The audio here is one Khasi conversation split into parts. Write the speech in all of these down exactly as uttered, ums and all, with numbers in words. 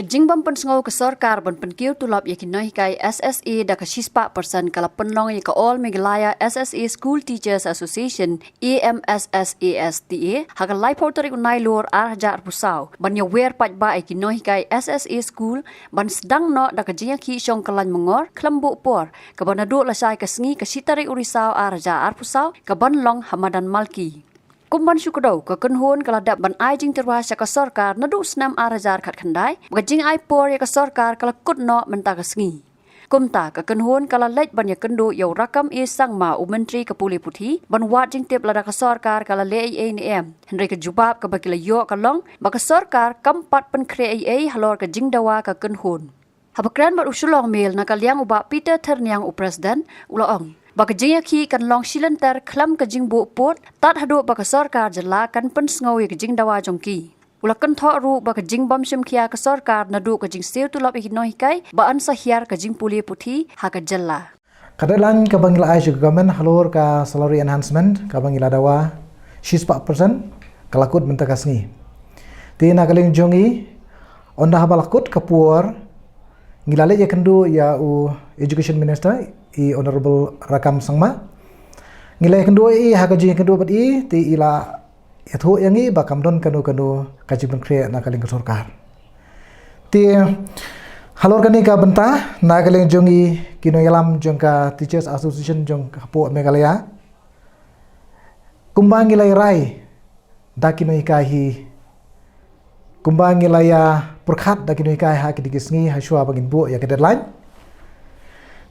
Jingbym pynsngew ka sorkar ban pynkiew tulop ïa ki nonghikai S S A da ka shispah percent ka la pynlong ïa ka All Meghalaya S S A School Teachers Association, A M S S A S T A, ha ka laiphew tarik u Nailur ar hajar arphew saw, ban ïawer paidbah ïa ki nonghikai S S A School ban sdang noh da ka jingïakhih shong kyllain mangor khlem buh por, kaba naduh lashai ka sngi ka shi tarik u Risaw ar hajar arphew saw ka ban long ha madan Malki. Kum ban shu kdew, ka kynhun ka la dep ban ai jingtyrwa sha ka sorkar naduh snem ar hajar khatkhyndai ba ka jingai por ïa ka sorkar ka la kut noh mynta ka sngi. Kumta ka kynhun ka la leit ban ïakynduh ïa u Rakkam A Sangma, u Myntri ka pule puthi, ban wad jingtip lada ka sorkar ka la leh ei ei ne em. Hynrei ka jubab kaba ki la ïoh ka long ba ka sorkar kam pat pynkhreh ei ei halor ka jingdawa ka kynhun. Haba kren bad u Shillong Mail na ka liang u Bah Peter Thyrniang, u President, u la ong ba ka jingïakhih kan long shilynter khlem ka jingbuh pud tad haduh ba ka sorkar jylla kan pynsngew ïa ka jingdawa jong ki. U la kynthoh ruh ba ka jingbym shim khia ka sorkar naduh ka jingsiew tulop ïa ki nonghikai ba yn sa hiar ka jingpule puthi ha ka jylla. Ka deadline kaba ngi la ai sha ka government halor ka salary enhancement kaba ngi la dawa shispah percent ka la kut mynta ka sngi. Te na ka liang jong ngi, ynda haba la kut ka por, ngi la leit ïakynduh ïa u Education Minister, i Honorable Rakkam Sangma. Ngi la ïakynduh ïa i, ha ka jingïakynduh bad i, te i la ïathuh ïa ngi ba kam don kano kano ka jingpynkhreh na ka liang ka sorkar. Te halor kane ka bynta, na ka liang jong ngi ki nongïalam jong ka Teachers Association jong ka hapoh Meghalaya, kumba ngi la rai da ki nonghikai hi, kumba ngi la ïa pyrkhat da ki nonghikai ha kine ki sngi, ha shuwa ba ngin buh ïa ka deadline.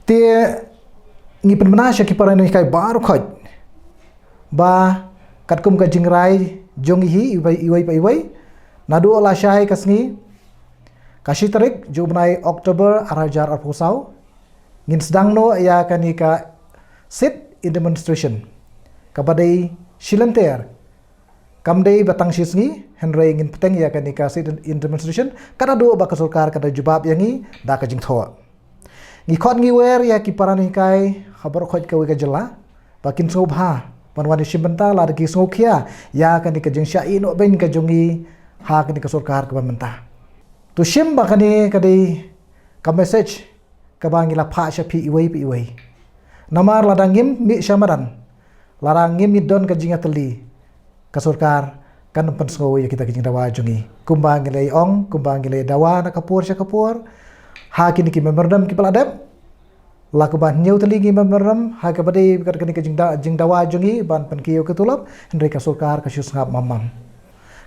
Te ngi pynbna sha ki para nonghikai baroh khoit ba katkum ka jingrai jong ngi hi, iwei, iwei pa iwei, naduh lashai ka sngi ka shi tarik jong u bnai October ar hajar arphew saw, ngin sdang noh ïa kane ka sit-in demonstration kaba dei shilynter. Kam dei ba tang shi sngi, hynrei ngin bteng ïa kane ka sit-in demonstration, ka naduh ba ka sorkar ka da jubab ïa ngi da ka jingthoh. Ngi khot ngi wer ïa ki para nonghikai ha baroh khoit kawei ka jylla ba kin sngewbha ban wan shim bynta lada ki sngewkhia ïa kane ka jingshah ïehnoh beiñ ka jong ngi ha kane ka sorkar kaba mynta. To shim ba kane ka dei ka message kaba ngi la phah sha phi iwei pa iwei. Namar lada ngim mih sha madan, lada ngim mih don ka jingïatylli, ka sorkar kan pynsngew ïa kita ki jingdawa jong ngi. Kumba ngi la ong, kumba ngi la dawa na ka por sha ka por, ha kine ki memorandum kiba la dep, la kumba hynñiew tylli ki memorandum ha kaba dei kat kane ka jingda-, jingdawa jong ngi ban pynkiew ka tulop, hynrei ka sorkar ka shu sngap mam mam.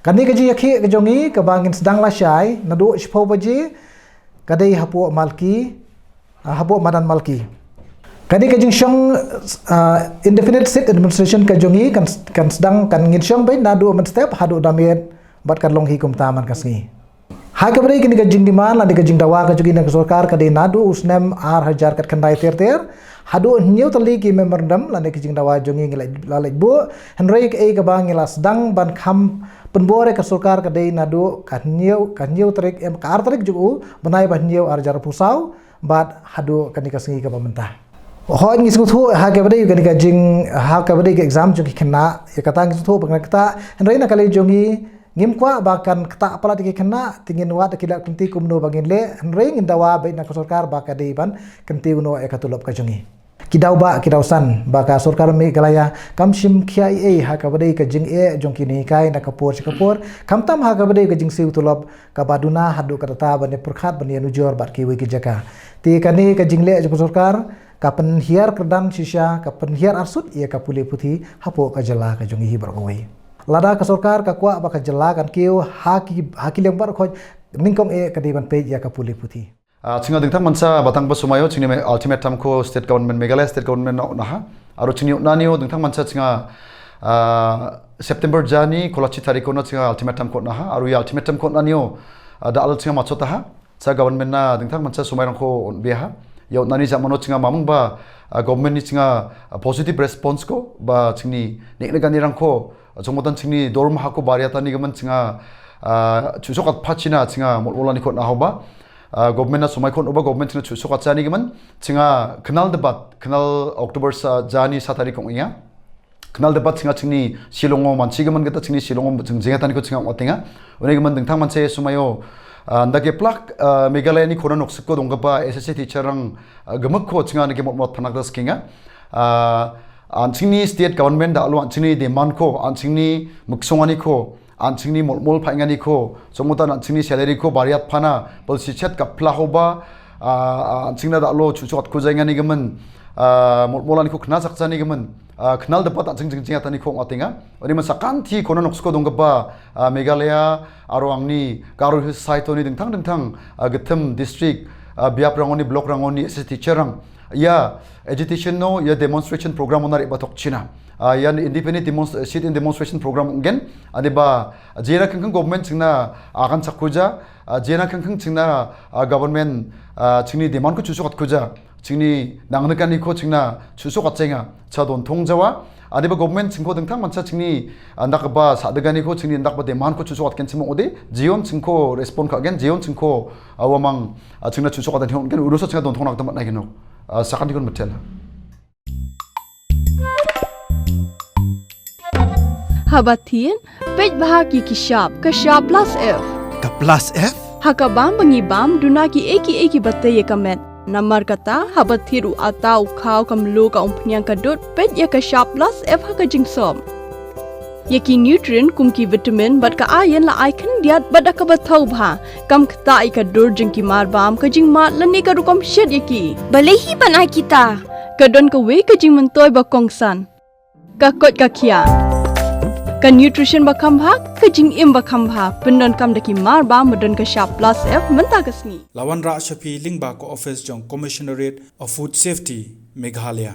Kane ka jingïakhih ka jong ngi kaba ngin sdang lashai naduh shiphew baje, ka dei hapoh Malki, ah, hapoh madan Malki. Kane ka jingshong, ah, indefinite sit-in demonstration ka jong ngi kan, kan sdang, kan ngin shong beit naduh mynstep haduh da miet bad kan long hi kumta man ka sngi. Ha kaba dei kane ka jingdemand lane ka jingdawa ka jong ngi na ka sorkar ka dei naduh u snem ar hajar khatkhyndai ter ter haduh hynñiew tylli ki memorandum lane ka jingdawa jong ngi ngi la, la leit buh, hynrei kaei kaba ngi la sdang ban kham pynbor ïa ka sorkar ka dei naduh ka hynñiew, ka hynñiew tarik, em, ka ar tarik jong u bnai ba hynñiew ar hajar arphew saw bad haduh kane ka sngi kaba mynta. Hooid, ngi sngewthuh ha kaba dei kane ka jing, ha kaba dei ka exam jong ki khynnah, ïa kata ngi sngewthuh ba kan ktah, hynrei na ka liang jong ngi ngim kwah ba kan ktah palat ïa ki khynnah, te ngin wad da ki lad kynti kumno ba ngin leh, hynrei ngin dawa beit na ka sorkar ba ka dei ban kyntiew noh ïa ka tulop ka jong ngi. Ki daw bah, ki daw san ba ka sorkar Meghalaya kam shim khia ei ei ha kaba dei ka jingeh jong ki nonghikai na ka por sha ka por, khamtam ha kaba dei ka jingsiew tulop kaba duna haduh katta ban ïa pyrkhat ban ïa nujor bad kiwei ki jaka. Te kane ka jingleh jong ka sorkar ka pynhiar kyrdan shisha, ka pynhiar arsut ïa ka pule puthi hapoh ka jylla ka jong ngi hi baroh kawei. Lada ka sorkar ka kwah ba ka jylla kan kiew ha ki, ha ki liang baroh khoit, nyngkong eh ka dei ban peit ïa ka pule puthi. Ah, jingïadei tang mynta ba tang ba sumar ïoh jingïa ultimatum ko state government, Meghalaya state government na, na ha. Aro jingïa na ïoh ding tang mynta jingïa, ah, September jani ko la shi tarik ko na jingïa ultimatum ko na ha. Aro ïa ultimatum ko na ïoh, ah, da al jingïa macho ta ha. Sa government na ding tang mynta sumar rang ko on be ha. Ïa na ni jam mano jingïa mamung ba, ah, government ni jingïa, ah, positive response ko ba jingni nek nek ni rang ko, ah, jingmotan jingni dorm ha ko baria ta ni gaman jingïa, ah, chu sokat pachina jingïa mol ola ni ko na ho ba. Ah, government na sumar khon uba government na chu sokat sa ni gaman jingïa khynnah debat, khynnah October sa jani sa tarik kong ïa. Khynnah debat jingïa jingni Shillong o man chi gaman kata jingni Shillong o jing jingïa tani ko jingïa watinga. Une gaman ding tang mynta sumar ïoh, Ah, nda ki plak, ah, Meghalaya ni khona noksa ko dong kaba S S C teacher rang, ah, gemuk ko chinga nda ki mot mot panak das kinga. Ah, an chingni state government da alo an chingni demand ko, an chingni muksong ani ko, an chingni mol mol phai ngani ko, somota an chingni salary ko, bariat pana, pal sichet ka plahoba, ah, an chingna da alo chuchu at ko jai ngani gemen, ah, mol mol ani ko khna saksa ni gemen. Ah, knal depat an ching ching ching atani khong atinga. Oni man sakan thi khona noksa ko dong kaba, ah, Meghalaya, aro angni, Garo Hills side oni dingthang dingthang, ah, getham district, ah, biap rangoni, block rangoni, S S C teacher rang. Ya, agitation no, ya demonstration program ona ri batok china. Ah, ya independent demonst-, sit-in demonstration program gen, adi ba, jena kengkeng government chingna, akan sakhuja, ah, jena kengkeng chingna, ah, government, ah, chingni demand ko chuchu at kuja. Chingni nang ne kani ko chingna chuchu at chenga. Cha don thong jawa. Adi ba government chingko dingthang man cha chingni, ah, ndak ba sa de kani ko chingni ndak ba demand ko chuchu at ken chimong odi. Jion chingko respond ka gen, jion chingko, ah, wamang, ah, chingna chuchu at ken urusa chinga don thong nak temat na gino. Ah, sakan dikon metel. Haba thied, peit bha ki ki shap, ka shap plus F. Ka plus F? Ha ka bam ba ngi bam, duna ki eki eki ba tei ïa ka met. Namar kata, haba thied u ata u khaw ka mluh ka umphniang ka dud, peit ïa ka shap plus F ha ka jingsop. Ïa ki nutrient kum ki vitamin bad ka iron la ai khyndiat bad da kaba thaw bha. Kam ktah ïa ka dur jong ki mar bam ka jingmad lane ka rukom shet ïa ki. Balei hi ban ai kita? Ka don kawei ka jingmyntoi ba kongsan. Ka koit ka khiah. Ka nutrition ba kham bha, ka jingim ba kham bha. Pyndonkam da ki mar bam ba don ka shap plus F mynta ka sngi. La wanrah sha phi lyngba ka office jong Commissionerate of Food Safety, Meghalaya.